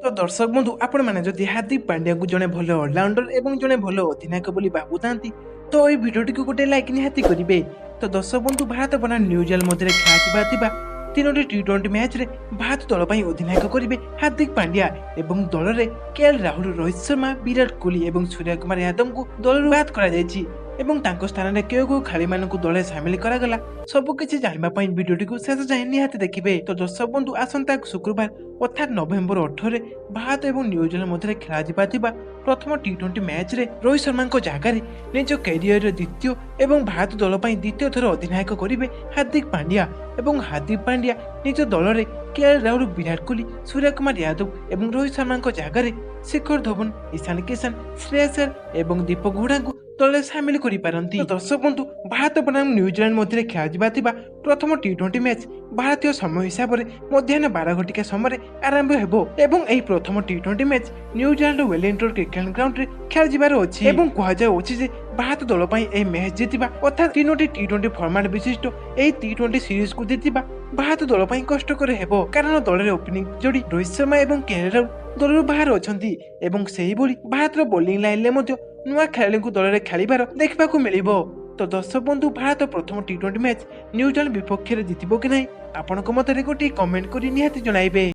ତ ଦର୍ଶକ ବନ୍ଧୁ, ଆପଣମାନେ ଯଦି ହାର୍ଦ୍ଦିକ ପାଣ୍ଡ୍ୟାଙ୍କୁ ଜଣେ ଭଲ ଅଲରାଉଣ୍ଡର ଏବଂ ଜଣେ ଭଲ ଅଧିନାୟକ ବୋଲି ଭାବୁଥାନ୍ତି, ତ ଏହି ଭିଡ଼ିଓଟିକୁ ଗୋଟେ ଲାଇକ୍ ନିହାତି କରିବେ। ତ ଦର୍ଶକ ବନ୍ଧୁ, ଭାରତ ବନାମ ନ୍ୟୁଜିଲାଣ୍ଡ ମଧ୍ୟରେ ଖେଳାଯିବା ଥିବା 3ଟି ଟି20 ମ୍ୟାଚ୍ରେ ଭାରତ ଦଳ ପାଇଁ ଅଧିନାୟକ କରିବେ ହାର୍ଦ୍ଦିକ ପାଣ୍ଡ୍ୟା ଏବଂ ଦଳରେ କେ ଏଲ୍ ରାହୁଲ, ରୋହିତ ଶର୍ମା, ବିରାଟ କୋହଲି ଏବଂ ସୂର୍ଯ୍ୟ କୁମାର ଯାଦବଙ୍କୁ ଦଳରୁ ବାଦ କରାଯାଇଛି ଏବଂ ତାଙ୍କ ସ୍ଥାନରେ କେଉଁ କେଉଁ ଖେଳାଳିମାନଙ୍କୁ ଦଳରେ ସାମିଲ କରାଗଲା, ସବୁ କିଛି ଜାଣିବା ପାଇଁ ଭିଡ଼ିଓଟିକୁ ଶେଷ ଯାଏଁ ନିହାତି ଦେଖିବେ। ତ ଦର୍ଶକ ବନ୍ଧୁ, ଆସନ୍ତା ଶୁକ୍ରବାର ଅର୍ଥାତ୍ ନଭେମ୍ବର 18ରେ ଭାରତ ଏବଂ ନ୍ୟୁଜିଲାଣ୍ଡ ମଧ୍ୟରେ ଖେଳାଯିବା ଥିବା ପ୍ରଥମ ଟି20 ମ୍ୟାଚ୍ରେ ରୋହିତ ଶର୍ମାଙ୍କ ଜାଗାରେ ନିଜ କ୍ୟାରିୟରର ଦ୍ୱିତୀୟ ଏବଂ ଭାରତ ଦଳ ପାଇଁ ଦ୍ୱିତୀୟ ଥର ଅଧିନାୟକ କରିବେ ହାର୍ଦ୍ଦିକ ପାଣ୍ଡ୍ୟା ଏବଂ ହାର୍ଦ୍ଦିକ ପାଣ୍ଡ୍ୟା ନିଜ ଦଳରେ କେ ଏଲ୍ ରାହୁଲ, ବିରାଟ କୋହଲି, ସୂର୍ଯ୍ୟକୁମାର ଯାଦବ ଏବଂ ରୋହିତ ଶର୍ମାଙ୍କ ଜାଗାରେ ଶିଖର ଧୱନ, ଇଶାନ କିଷାନ, ଶ୍ରେୟସ ଆୟର ଏବଂ ଦୀପକ ହୁଡାଙ୍କୁ ଦଳରେ ସାମିଲ କରିପାରନ୍ତି। ତ ଦର୍ଶକ ବନ୍ଧୁ, ଭାରତ ବନାମ ନ୍ୟୁଜିଲାଣ୍ଡ ମଧ୍ୟରେ ଖେଳାଯିବା ଥିବା ପ୍ରଥମ ଟି20 ମ୍ୟାଚ୍ ଭାରତୀୟ ସମୟ ହିସାବରେ ମଧ୍ୟାହ୍ନ 12 ଘଟିକା ସମୟରେ ଆରମ୍ଭ ହେବ ଏବଂ ଏହି ପ୍ରଥମ ଟି20 ମ୍ୟାଚ୍ ନ୍ୟୁଜିଲାଣ୍ଡର ୱେଲିଂଟନ କ୍ରିକେଟ ଗ୍ରାଉଣ୍ଡରେ ଖେଳାଯିବାର ଅଛି। ଏବଂ କୁହାଯାଉଅଛି ଯେ ଭାରତ ଦଳ ପାଇଁ ଏହି ମ୍ୟାଚ୍ ଜିତିବା, ଅର୍ଥାତ୍ 3ଟି ଟି20 ଫର୍ମାଟ ବିଶିଷ୍ଟ ଏହି ଟି20 ସିରିଜକୁ ଜିତିବା ଭାରତ ଦଳ ପାଇଁ କଷ୍ଟକର ହେବ, କାରଣ ଦଳରେ ଓପନିଂ ଯୋଡ଼ି ରୋହିତ ଶର୍ମା ଏବଂ କେ ଏଲ୍ ରାହୁଲ ଦଳରୁ ବାହାରେ ଅଛନ୍ତି ଏବଂ ସେହିଭଳି ଭାରତର ବୋଲିଂ ଲାଇନରେ ମଧ୍ୟ ନୂଆ ଖେଳାଳିଙ୍କୁ ଦଳରେ ଖେଳିବାର ଦେଖିବାକୁ ମିଳିବ। ତ ଦର୍ଶକ ବନ୍ଧୁ, ଭାରତ ପ୍ରଥମ ଟି20 ମ୍ୟାଚ୍ ନ୍ୟୁଜିଲାଣ୍ଡ ବିପକ୍ଷରେ ଜିତିବ କି ନାହିଁ, ଆପଣଙ୍କ ମତରେ ଗୋଟିଏ କମେଣ୍ଟ କରି ନିହାତି ଜଣାଇବେ।